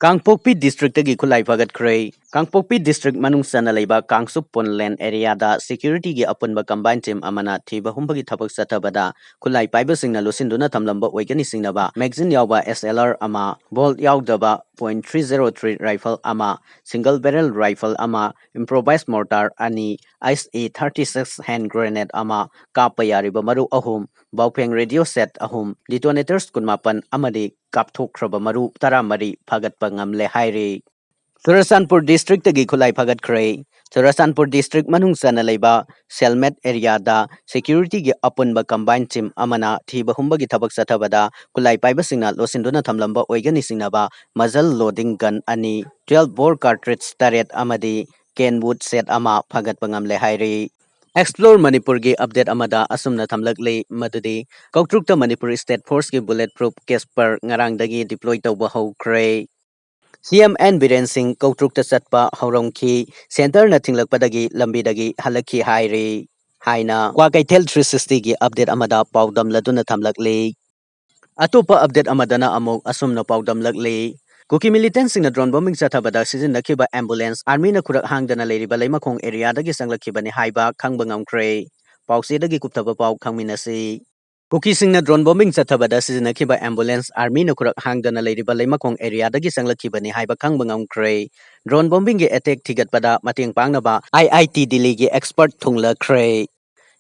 ꯀꯥꯡꯄꯣꯛꯄꯤ districtꯇꯒꯤ ꯈꯨꯠꯂꯥꯏ ꯐꯥꯒꯠꯈ꯭ꯔꯦ꯫ ꯀꯥꯡꯄꯣꯛꯄꯤ district ꯃꯅꯨꯡ ꯆꯟꯅ ꯂꯩꯕ ꯀꯥꯡꯆꯨꯞ ꯄꯣꯟꯂꯦꯟ areaꯗ securityꯒꯤ ꯑꯄꯨꯟꯕ combined team ꯑꯃꯅ ꯊꯤꯕ ꯍꯨꯝꯕꯒꯤ ꯊꯕꯛ ꯆꯠꯊꯕꯗ ꯈꯨꯠꯂꯥꯏ ꯄꯥꯏꯕꯁꯤꯡꯅ ꯂꯣꯠꯁꯤꯟꯗꯨꯅ ꯊꯝꯂꯝꯕ ꯑꯣꯏꯒꯅꯤ ꯆꯤꯡꯅꯕ magazine ꯌꯥꯎꯕ SLR ꯑꯃ, bolt ꯌꯥꯎꯗꯕ point three zero three rifle ꯑꯃ, single barrel rifle ꯑꯃ, improvised mortar ꯑꯅꯤ, ICE thirty six hand grenade ꯑꯃ, ꯀꯥꯞꯄ ꯌꯥꯔꯤꯕ ꯃꯔꯨ ꯑꯍꯨꯝ, ꯕꯥꯎꯐꯦꯡ radio set ꯑꯍꯨꯝ, detonators ꯀꯨꯟꯃꯥꯄꯟ ꯑꯃꯗꯤ ꯀꯥꯞꯊꯣꯛꯈ꯭ꯔꯕ ꯃꯔꯨ ꯇꯔꯥꯃꯔꯤ ꯐꯥꯒꯠꯄ ꯉꯝꯂꯦ ꯍꯥꯏꯔꯤ꯫ ꯆꯨꯔꯆꯥꯟꯄꯨꯔ districtꯇꯒꯤ ꯈꯨꯠꯂꯥꯏ ꯐꯥꯒꯠꯈ꯭ꯔꯦ꯫ ꯆꯨꯔꯆꯥꯟꯄꯨꯔ district ꯃꯅꯨꯡ ꯆꯟꯅ ꯂꯩꯕ ꯁꯦꯜꯃꯦꯠ areaꯗ securityꯒꯤ ꯑꯄꯨꯟꯕ combined team ꯑꯃꯅ ꯊꯤꯕ ꯍꯨꯝꯕꯒꯤ ꯊꯕꯛ ꯆꯠꯊꯕꯗ ꯈꯨꯠꯂꯥꯏ ꯄꯥꯏꯕꯁꯤꯡꯅ ꯂꯣꯠꯁꯤꯟꯗꯨꯅ ꯊꯝꯂꯝꯕ ꯑꯣꯏꯒꯅꯤ ꯆꯤꯡꯅꯕ muzzle loading gun ꯑꯅꯤ, twelve bore cartridge ꯇꯔꯦꯠ ꯑꯃꯗꯤ Kenwood set ꯑꯃ ꯐꯥꯒꯠꯄ ꯉꯝꯂꯦ ꯍꯥꯏꯔꯤ꯫ Explore ꯃꯅꯤꯄꯨꯔꯒꯤ update ꯑꯃꯗ ꯑꯁꯨꯝꯅ ꯊꯝꯂꯛꯂꯤ ꯃꯗꯨꯗꯤ ꯀꯧꯇ꯭ꯔꯨꯛꯇ Manipur State Forceꯀꯤ bullet proof Casper ꯉꯔꯥꯡꯗꯒꯤ deploy ꯇꯧꯕ ꯍꯧꯈ꯭ꯔꯦ꯫ CM N ꯕꯤꯔꯦꯟ ꯁꯤꯡ ꯀꯧꯇ꯭ꯔꯨꯛꯇ ꯆꯠꯄ ꯍꯧꯔꯝꯈꯤ꯫ Centreꯅ ꯊꯤꯡꯂꯛꯄꯗꯒꯤ ꯂꯝꯕꯤꯗꯒꯤ ꯍꯜꯂꯛꯈꯤ ꯍꯥꯏꯔꯤ꯫ ꯍꯥꯏꯅ ꯀ꯭ꯋꯥꯀꯩꯊꯦꯜ three sixtyꯒꯤ update ꯑꯃꯗ ꯄꯥꯎꯗꯝꯂꯗꯨꯅ ꯊꯝꯂꯛꯂꯤ꯫ ꯑꯇꯣꯞꯄ update ꯑꯃꯗꯅ ꯑꯃꯨꯛ ꯑꯁꯨꯝꯅ ꯄꯥꯎꯗꯝꯂꯛꯂꯤ꯫ ꯀꯨꯀꯤ militantꯁꯤꯡꯅ drone bombing ꯆꯠꯊꯕꯗ ꯁꯤꯖꯤꯟꯅꯈꯤꯕ ambulance armyꯅ ꯈꯨꯔꯛ ꯍꯥꯡꯗꯅ ꯂꯩꯔꯤꯕ ꯂꯩꯃꯈꯣꯡ areaꯗꯒꯤ ꯆꯪꯂꯛꯈꯤꯕꯅꯤ ꯍꯥꯏꯕ ꯈꯪꯕ ꯉꯝꯈ꯭ꯔꯦ꯫ ꯄꯥꯎꯆꯦꯗꯒꯤ ꯀꯨꯞꯊꯕ ꯄꯥꯎ ꯈꯪꯃꯤꯟꯅꯁꯤ꯫ ꯀꯨꯀꯤꯁꯤꯡꯅ drone bombing ꯆꯠꯊꯕꯗ ꯁꯤꯖꯤꯟꯅꯈꯤꯕ ambulance armyꯅ ꯈꯨꯔꯛ ꯍꯥꯡꯗꯅ ꯂꯩꯔꯤꯕ ꯂꯩꯃꯈꯣꯡ areaꯗꯒꯤ ꯆꯪꯂꯛꯈꯤꯕꯅꯤ ꯍꯥꯏꯕ ꯈꯪꯕ ꯉꯝꯈ꯭ꯔꯦ꯫ Drone bombingꯒꯤ attack ꯊꯤꯒꯠꯄꯗ ꯃꯇꯦꯡ ꯄꯥꯡꯅꯕ IIT Delhiꯒꯤ expert ꯊꯨꯡꯂꯈ꯭ꯔꯦ꯫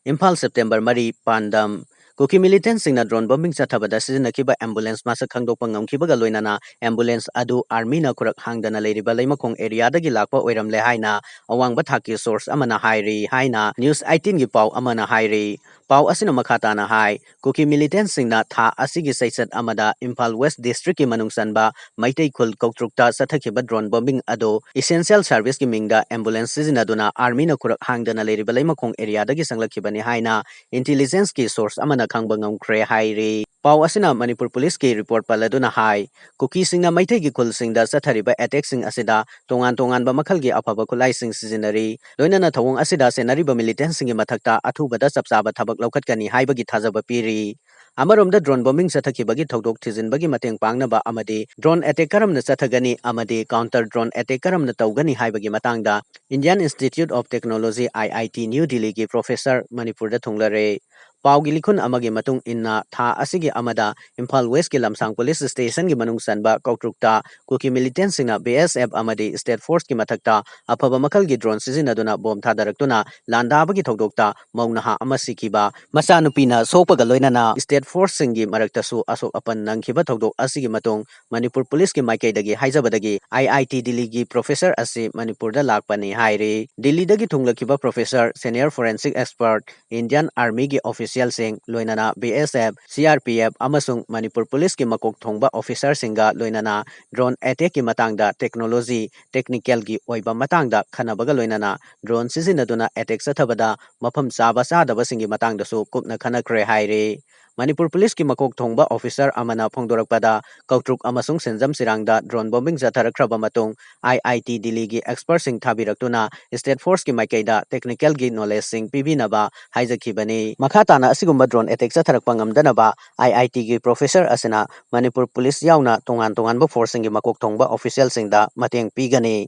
ꯏꯝꯐꯥꯜ, September ꯃꯔꯤ, ꯄꯥꯟꯗꯝ꯫ ꯀꯨꯀꯤ militantꯁꯤꯡꯅ drone bombing ꯆꯠꯊꯕꯗ ꯁꯤꯖꯤꯟꯅꯈꯤꯕ ambulance ꯃꯁꯛ ꯈꯪꯗꯣꯛꯄ ꯉꯝꯈꯤꯕꯒ ꯂꯣꯏꯅꯅ ambulance ꯑꯗꯨ armyꯅ ꯈꯨꯔꯛ ꯍꯥꯡꯗꯅ ꯂꯩꯔꯤꯕ ꯂꯩꯃꯈꯣꯡ areaꯗꯒꯤ ꯂꯥꯛꯄ ꯑꯣꯏꯔꯝꯂꯦ ꯍꯥꯏꯅ ꯑꯋꯥꯡꯕ ꯊꯥꯛꯀꯤ source ꯑꯃꯅ ꯍꯥꯏꯔꯤ ꯍꯥꯏꯅ News eighteenꯒꯤ ꯄꯥꯎ ꯑꯃꯅ ꯍꯥꯏꯔꯤ꯫ ꯄꯥꯎ ꯑꯁꯤꯅ ꯃꯈꯥ ꯇꯥꯅ ꯍꯥꯏ, ꯀꯨꯀꯤ militantꯁꯤꯡꯅ ꯊꯥ ꯑꯁꯤꯒꯤ ꯆꯩꯆꯠ ꯑꯃꯗ ꯏꯝꯐꯥꯜ West districtꯀꯤ ꯃꯅꯨꯡ ꯆꯟꯕ ꯃꯩꯇꯩ ꯈꯨꯜ ꯀꯧꯇ꯭ꯔꯨꯛꯇ ꯆꯠꯊꯈꯤꯕ drone bombing ꯑꯗꯨ essential serviceꯀꯤ ꯃꯤꯡꯗ ambulance ꯁꯤꯖꯤꯟꯅꯗꯨꯅ armyꯅ ꯈꯨꯔꯛ ꯍꯥꯡꯗꯅ ꯂꯩꯔꯤꯕ ꯂꯩꯃꯈꯣꯡ areaꯗꯒꯤ ꯆꯪꯂꯛꯈꯤꯕꯅꯤ ꯍꯥꯏꯅ intelligenceꯀꯤ source ꯑꯃꯅ ꯈꯪꯕ ꯉꯝꯈ꯭ꯔꯦ ꯍꯥꯏꯔꯤ꯫ ꯄꯥꯎ ꯑꯁꯤꯅ ꯃꯅꯤꯄꯨꯔ policeꯀꯤ report ꯄꯜꯂꯗꯨꯅ ꯍꯥꯏ, ꯀꯨꯀꯤꯁꯤꯡꯅ ꯃꯩꯇꯩꯒꯤ ꯈꯨꯜꯁꯤꯡꯗ ꯆꯠꯊꯔꯤꯕ attackꯁꯤꯡ ꯑꯁꯤꯗ ꯇꯣꯉꯥꯟ ꯇꯣꯉꯥꯟꯕ ꯃꯈꯜꯒꯤ ꯑꯐꯕ ꯈꯨꯠꯂꯥꯏꯁꯤꯡ ꯁꯤꯖꯤꯟꯅꯔꯤ꯫ ꯂꯣꯏꯅꯅ ꯊꯧꯑꯣꯡ ꯑꯁꯤꯗ ꯁꯦꯟꯅꯔꯤꯕ militantꯁꯤꯡꯒꯤ ꯃꯊꯛꯇ ꯑꯊꯨꯕꯗ ꯆꯞ ꯆꯥꯕ ꯊꯕꯛ ꯂꯧꯈꯠꯀꯅꯤ ꯍꯥꯏꯕꯒꯤ ꯊꯥꯖꯕ ꯄꯤꯔꯤ꯫ ꯑꯃꯔꯣꯝꯗ drone bombing ꯆꯠꯊꯈꯤꯕꯒꯤ ꯊꯧꯗꯣꯛ ꯊꯤꯖꯤꯟꯕꯒꯤ ꯃꯇꯦꯡ ꯄꯥꯡꯅꯕ ꯑꯃꯗꯤ drone attack ꯀꯔꯝꯅ ꯆꯠꯊꯒꯅꯤ ꯑꯃꯗꯤ counter drone attack ꯀꯔꯝꯅ ꯇꯧꯒꯅꯤ ꯍꯥꯏꯕꯒꯤ ꯃꯇꯥꯡꯗ Indian Institute of Technology, IIT, New Delhiꯒꯤ professor ꯃꯅꯤꯄꯨꯔꯗ ꯊꯨꯡꯂꯔꯦ꯫ ꯄꯥꯎꯒꯤ ꯂꯤꯈꯨꯟ ꯑꯃꯒꯤ ꯃꯇꯨꯡ ꯏꯟꯅ, ꯊꯥ ꯑꯁꯤꯒꯤ ꯑꯃꯗ ꯏꯝꯐꯥꯜ Westꯀꯤ ꯂꯝꯁꯥꯡ police stationꯒꯤ ꯃꯅꯨꯡ ꯆꯟꯕ ꯀꯧꯇ꯭ꯔꯨꯛꯇ ꯀꯨꯀꯤ militantꯁꯤꯡꯅ BSF ꯑꯃꯗꯤ state forceꯀꯤ ꯃꯊꯛꯇ ꯑꯐꯕ ꯃꯈꯜꯒꯤ drone ꯁꯤꯖꯤꯟꯅꯗꯨꯅ bomb ꯊꯥꯗꯔꯛꯇꯨꯅ ꯂꯥꯟꯗꯥꯕꯒꯤ ꯊꯧꯗꯣꯛꯇ ꯃꯧ ꯅꯍꯥ ꯑꯃ ꯁꯤꯈꯤꯕ, ꯃꯆꯥꯅꯨꯄꯤꯅ ꯁꯣꯛꯄꯒ ꯂꯣꯏꯅꯅ state forceꯁꯤꯡꯒꯤ ꯃꯔꯛꯇꯁꯨ ꯑꯁꯣꯛ ꯑꯄꯟ ꯅꯪꯈꯤꯕ ꯊꯧꯗꯣꯛ ꯑꯁꯤꯒꯤ ꯃꯇꯨꯡ ꯃꯅꯤꯄꯨꯔ policeꯀꯤ ꯃꯥꯏꯀꯩꯗꯒꯤ ꯍꯥꯏꯖꯕꯗꯒꯤ IIT Delhiꯒꯤ professor ꯑꯁꯤ ꯃꯅꯤꯄꯨꯔꯗ ꯂꯥꯛꯄꯅꯤ ꯍꯥꯏꯔꯤ꯫ ꯗꯤꯜꯂꯤꯗꯒꯤ ꯊꯨꯡꯂꯛꯈꯤꯕ professor, senior forensic expert, Indian Armyꯒꯤ officialꯁꯤꯡ, ꯂꯣꯏꯅꯅ BSF, CRPF ꯑꯃꯁꯨꯡ ꯃꯅꯤꯄꯨꯔ policeꯀꯤ ꯃꯀꯣꯛ ꯊꯣꯡꯕ officerꯁꯤꯡꯒ ꯂꯣꯏꯅꯅ drone attackꯀꯤ ꯃꯇꯥꯡꯗ technology, technicalꯒꯤ ꯑꯣꯏꯕ ꯃꯇꯥꯡꯗ ꯈꯟꯅꯕꯒ ꯂꯣꯏꯅꯅ drone ꯁꯤꯖꯤꯟꯅꯗꯨꯅ attack ꯆꯠꯊꯕꯗ ꯃꯐꯝ ꯆꯥꯕ ꯆꯥꯗꯕꯁꯤꯡꯒꯤ ꯃꯇꯥꯡꯗꯁꯨ ꯀꯨꯞꯅ ꯈꯟꯅꯈ꯭ꯔꯦ ꯍꯥꯏꯔꯤ꯫ ꯃꯅꯤꯄꯨꯔ ꯄꯨꯂꯤꯁꯀꯤ ꯃꯀꯣꯛ ꯊꯣꯡꯕ ꯑꯣꯐꯤꯁꯥꯔ ꯑꯃꯅ ꯐꯣꯡꯗꯣꯔꯛꯄꯗ, ꯀꯧꯇ꯭ꯔꯨꯛ ꯑꯃꯁꯨꯡ ꯁꯦꯟꯖꯝ ꯆꯤꯔꯥꯡꯗ ꯗ꯭ꯔꯣꯟ ꯕꯣꯝꯕꯤꯡ ꯆꯠꯊꯔꯛꯈ꯭ꯔꯕ ꯃꯇꯨꯡ, ꯑꯥꯏ ꯑꯥꯏ ꯇꯤ ꯗꯤꯜꯂꯤꯒꯤ ꯑꯦꯛꯁꯄꯔꯠꯁꯤꯡ ꯊꯥꯕꯤꯔꯛꯇꯨꯅ ꯁ꯭ꯇꯦꯠ ꯐꯣꯔꯁꯀꯤ ꯃꯥꯏꯀꯩꯗ ꯇꯦꯛꯅꯤꯀꯦꯜꯒꯤ ꯅꯣꯂꯦꯖꯁꯤꯡ ꯄꯤꯕꯤꯅꯕ ꯍꯥꯏꯖꯈꯤꯕꯅꯤ꯫ ꯃꯈꯥ ꯇꯥꯅ ꯑꯁꯤꯒꯨꯝꯕ ꯗ꯭ꯔꯣꯟ ꯑꯦꯇꯦꯛ ꯆꯠꯊꯔꯛꯄ ꯉꯝꯗꯅꯕ ꯑꯥꯏ ꯑꯥꯏ ꯇꯤꯒꯤ ꯄ꯭ꯔꯣꯐꯦꯁꯔ ꯑꯁꯤꯅ ꯃꯅꯤꯄꯨꯔ ꯄꯨꯂꯤꯁ ꯌꯥꯎꯅ ꯇꯣꯉꯥꯟ ꯇꯣꯉꯥꯟꯕ ꯐꯣꯔꯁꯁꯤꯡꯒꯤ ꯃꯀꯣꯛ ꯊꯣꯡꯕ ꯑꯣꯐꯤꯁꯤꯌꯦꯜꯁꯤꯡꯗ ꯃꯇꯦꯡ ꯄꯤꯒꯅꯤ꯫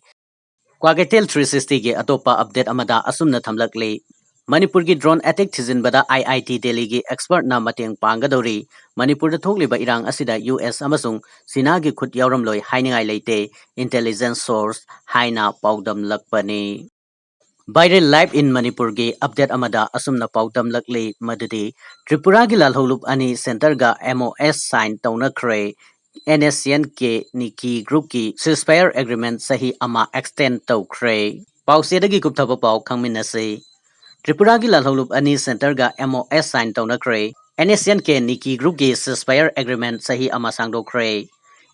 ꯀ꯭ꯋꯥꯀꯩꯊꯦꯜ ꯊ꯭ꯔꯤ ꯁꯤꯛꯁꯇꯤꯒꯤ ꯑꯇꯣꯞꯄ ꯑꯞꯗꯦꯠ ꯑꯃꯗ ꯑꯁꯨꯝꯅ ꯊꯝꯂꯛꯂꯤ꯫ ꯃꯅꯤꯄꯨꯔꯒꯤ ꯗ꯭ꯔꯣꯟ ꯑꯦꯇꯦꯛ ꯊꯤꯖꯤꯟꯕꯗ ꯑꯥꯏ ꯑꯥꯏ ꯇꯤ ꯗꯦꯜꯂꯤꯒꯤ ꯑꯦꯛꯁꯄꯔꯠꯅ ꯃꯇꯦꯡ ꯄꯥꯡꯒꯗꯧꯔꯤ꯫ ꯃꯅꯤꯄꯨꯔꯗ ꯊꯣꯛꯂꯤꯕ ꯏꯔꯥꯡ ꯑꯁꯤꯗ ꯌꯨ ꯑꯦꯁ ꯑꯃꯁꯨꯡ ꯆꯤꯅꯥꯒꯤ ꯈꯨꯠ ꯌꯥꯎꯔꯝꯂꯣꯏ ꯍꯥꯏꯅꯤꯡꯉꯥꯏ ꯂꯩꯇꯦ, ꯏꯟꯇꯦꯂꯤꯖꯦꯟꯁ ꯁꯣꯔꯁ ꯍꯥꯏꯅ ꯄꯥꯎꯗꯝꯂꯛꯄꯅꯤ꯫ ꯚꯥꯏꯔꯦꯜ ꯂꯥꯏꯚ ꯏꯟ ꯃꯅꯤꯄꯨꯔꯒꯤ ꯑꯞꯗꯦꯠ ꯑꯃꯗ ꯑꯁꯨꯝꯅ ꯄꯥꯎꯗꯝꯂꯛꯂꯤ ꯃꯗꯨꯗꯤ, ꯇ꯭ꯔꯤꯄꯨꯔꯥꯒꯤ ꯂꯥꯜꯍꯧꯂꯨꯞ ꯑꯅꯤ ꯁꯦꯟꯇꯔꯒ M O S sign ꯇꯧꯅꯈ꯭ꯔꯦ꯫ And S C and K ꯅꯤꯀꯤ ꯒ꯭ꯔꯨꯞꯀꯤ ꯁꯤꯁꯐꯥꯌꯔ agreement ꯆꯍꯤ ꯑꯃ ꯑꯦꯛꯁꯇꯦꯟ ꯇꯧꯈ꯭ꯔꯦ꯫ ꯄꯥꯎꯆꯦꯗꯒꯤ ꯀꯨꯞꯊꯕ ꯄꯥꯎ ꯈꯪꯃꯤꯟꯅꯁꯤ꯫ ꯇ꯭ꯔꯤꯄꯨꯔꯥꯒꯤ ꯂꯥꯜꯍꯧꯂꯨꯞ ꯑꯅꯤ ꯁꯦꯟꯇꯔꯒ M O S sign ꯇꯧꯅꯈ꯭ꯔꯦ꯫ And S C and K ꯅꯤꯀꯤ ꯒ꯭ꯔꯨꯞꯀꯤ ꯁꯤꯁꯐꯥꯌꯔ agreement ꯆꯍꯤ ꯑꯃ ꯁꯥꯡꯗꯣꯛꯈ꯭ꯔꯦ꯫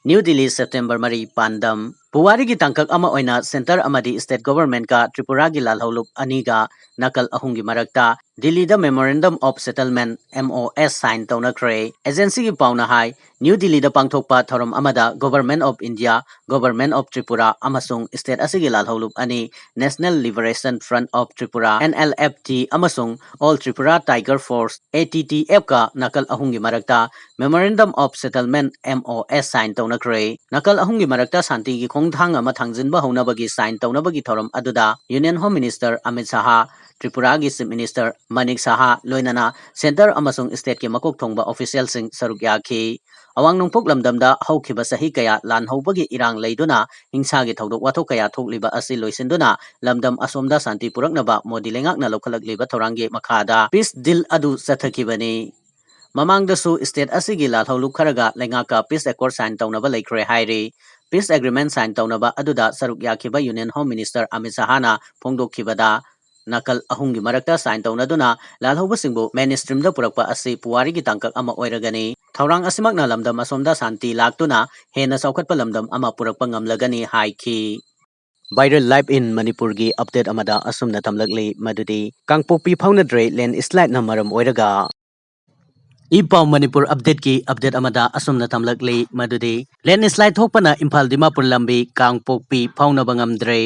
ꯅ꯭ꯌꯨ ꯗꯤꯜꯂꯤ, ꯁꯦꯞꯇꯦꯝꯕꯔ ꯃꯔꯤ, ꯄꯥꯟꯗꯝ꯫ ꯄꯨꯋꯥꯔꯤꯒꯤ ꯇꯥꯡꯀꯛ ꯑꯃ ꯑꯣꯏꯅ ꯁꯦꯟꯇꯔ ꯑꯃꯗꯤ ꯁ꯭ꯇꯦꯠ ꯒꯣꯚꯔꯟꯃꯦꯟꯠꯀ ꯇ꯭ꯔꯤꯄꯨꯔꯥꯒꯤ ꯂꯥꯜꯍꯧꯂꯨꯞ ꯑꯅꯤꯒ ꯅꯥꯀꯜ ꯑꯍꯨꯝꯒꯤ ꯃꯔꯛꯇ ꯗꯤꯜꯂꯤꯗ Memorandum of Settlement, M O S, sign ꯇꯧꯅꯈ꯭ꯔꯦ꯫ ꯑꯦꯖꯦꯟꯁꯤꯒꯤ ꯄꯥꯎꯅ high, new ꯗꯤꯜꯂꯤꯗ ꯄꯥꯡꯊꯣꯛꯄ ꯊꯧꯔꯝ ꯑꯃꯗ Government of India, Government of Tripura ꯑꯃꯁꯨꯡ ꯁ꯭ꯇꯦꯠ ꯑꯁꯤꯒꯤ ꯂꯥꯜꯍꯧꯂꯨꯞ ꯑꯅꯤ, National Liberation Front of Tripura, N L F T, ꯑꯃꯁꯨꯡ All Tripura Tiger Force, A T T ꯑꯦꯐꯀ ꯅꯥꯀꯜ ꯑꯍꯨꯝꯒꯤ ꯃꯔꯛꯇ Memorandum of Settlement, M O S, sign ꯇꯧꯅꯈ꯭ꯔꯦ꯫ ꯅꯥꯀꯜ ꯑꯍꯨꯝꯒꯤ ꯃꯔꯛꯇ ꯁꯥꯟꯇꯤꯒꯤ ꯈꯣꯡꯊꯥꯡ ꯑꯃ ꯊꯥꯡꯖꯤꯟꯕ ꯍꯧꯅꯕꯒꯤ ꯁꯥꯏꯟ ꯇꯧꯅꯕꯒꯤ ꯊꯧꯔꯝ ꯑꯗꯨꯗ Union Home Minister Amit Shah, ꯇ꯭ꯔꯤꯄꯨꯔꯥꯒꯤ Chief Minister Manik Shah, ꯂꯣꯏꯅꯅ ꯁꯦꯟꯇꯔ ꯑꯃꯁꯨꯡ ꯁ꯭ꯇꯦꯠꯀꯤ ꯃꯀꯣꯛ ꯊꯣꯡꯕ ꯑꯣꯐꯤꯁꯤꯌꯦꯜꯁꯤꯡ ꯁꯔꯨꯛ ꯌꯥꯈꯤ꯫ ꯑꯋꯥꯡ ꯅꯣꯡꯄꯣꯛ ꯂꯝꯗꯝꯗ ꯍꯧꯈꯤꯕ ꯆꯍꯤ ꯀꯌꯥ ꯂꯥꯟ ꯍꯧꯕꯒꯤ ꯏꯔꯥꯡ ꯂꯩꯗꯨꯅ ꯍꯤꯡꯁꯥꯒꯤ ꯊꯧꯗꯣꯛ ꯋꯥꯊꯣꯛ ꯀꯌꯥ ꯊꯣꯛꯂꯤꯕ ꯑꯁꯤ ꯂꯣꯏꯁꯤꯟꯗꯨꯅ ꯂꯝꯗꯝ ꯑꯁꯣꯝꯗ ꯁꯥꯟꯇꯤ ꯄꯨꯔꯛꯅꯕ ꯃꯣꯗꯤ ꯂꯩꯉꯥꯛꯅ ꯂꯧꯈꯠꯂꯛꯂꯤꯕ ꯊꯧꯔꯥꯡꯒꯤ ꯃꯈꯥꯗ ꯄꯤꯁ ꯗꯤꯜ ꯑꯗꯨ ꯆꯠꯊꯈꯤꯕꯅꯤ꯫ ꯃꯃꯥꯡꯗꯁꯨ ꯁ꯭ꯇꯦꯠ ꯑꯁꯤꯒꯤ ꯂꯥꯜꯍꯧꯂꯨꯞ ꯈꯔꯒ ꯂꯩꯉꯥꯛꯀ ꯄꯤꯁ ꯑꯦꯀꯣꯔꯗ ꯁꯥꯏꯟ ꯇꯧꯅꯕ ꯂꯩꯈ꯭ꯔꯦ ꯍꯥꯏꯔꯤ꯫ ꯄꯤꯁ ꯑꯦꯒ꯭ꯔꯤꯃꯦꯟ ꯁꯥꯏꯟ ꯇꯧꯅꯕ ꯑꯗꯨꯗ ꯁꯔꯨꯛ ꯌꯥꯈꯤꯕ Union Home Minister ꯑꯃꯤꯠ ꯁꯥꯍꯅ ꯐꯣꯡꯗꯣꯛꯈꯤꯕꯗ, ꯅꯥꯀꯜ ꯑꯍꯨꯝꯒꯤ ꯃꯔꯛꯇ ꯁꯥꯏꯟ ꯇꯧꯅꯗꯨꯅ ꯂꯥꯜꯍꯧꯕꯁꯤꯡꯕꯨ ꯃꯦꯟ ꯁ꯭ꯇ꯭ꯔꯤꯝꯗ ꯄꯨꯔꯛꯄ ꯑꯁꯤ ꯄꯨꯋꯥꯔꯤꯒꯤ ꯇꯥꯡꯀꯛ ꯑꯃ ꯑꯣꯏꯔꯒꯅꯤ꯫ ꯊꯧꯔꯥꯡ ꯑꯁꯤꯃꯛꯅ ꯂꯝꯗꯝ ꯑꯁꯣꯝꯗ ꯁꯥꯟꯇꯤ ꯂꯥꯛꯇꯨꯅ ꯍꯦꯟꯅ ꯆꯥꯎꯈꯠꯄ ꯂꯝꯗꯝ ꯑꯃ ꯄꯨꯔꯛꯄ ꯉꯝꯂꯒꯅꯤ ꯍꯥꯏꯈꯤ꯫ ꯚꯥꯏꯔꯦꯜ ꯂꯥꯏꯚ ꯏꯟ ꯃꯅꯤꯄꯨꯔꯒꯤ ꯑꯞꯗꯦꯠ ꯑꯃꯗ ꯑꯁꯨꯝꯅ ꯊꯝꯂꯛꯂꯤ ꯃꯗꯨꯗꯤ, ꯀꯥꯡꯄꯣꯛꯄꯤ ꯐꯥꯎꯅꯗ꯭ꯔꯦ ꯂꯦꯟꯁ꯭ꯂꯥꯏꯗꯅ ꯃꯔꯝ ꯑꯣꯏꯔꯒ꯫ ꯏ ꯄꯥꯎ ꯃꯅꯤꯄꯨꯔ ꯑꯞꯗꯦꯠꯀꯤ ꯑꯞꯗꯦꯠ ꯑꯃꯗ ꯑꯁꯨꯝꯅ ꯊꯝꯂꯛꯂꯤ ꯃꯗꯨꯗꯤ ꯂꯦꯟꯁ꯭ꯂꯥꯏꯠ ꯊꯣꯛꯄꯅ ꯏꯝꯐꯥꯜ ꯗꯤꯃꯥꯄꯨꯔ ꯂꯝꯕꯤ ꯀꯥꯡꯄꯣꯛꯄꯤ ꯐꯥꯎꯅꯕ ꯉꯝꯗ꯭ꯔꯦ꯫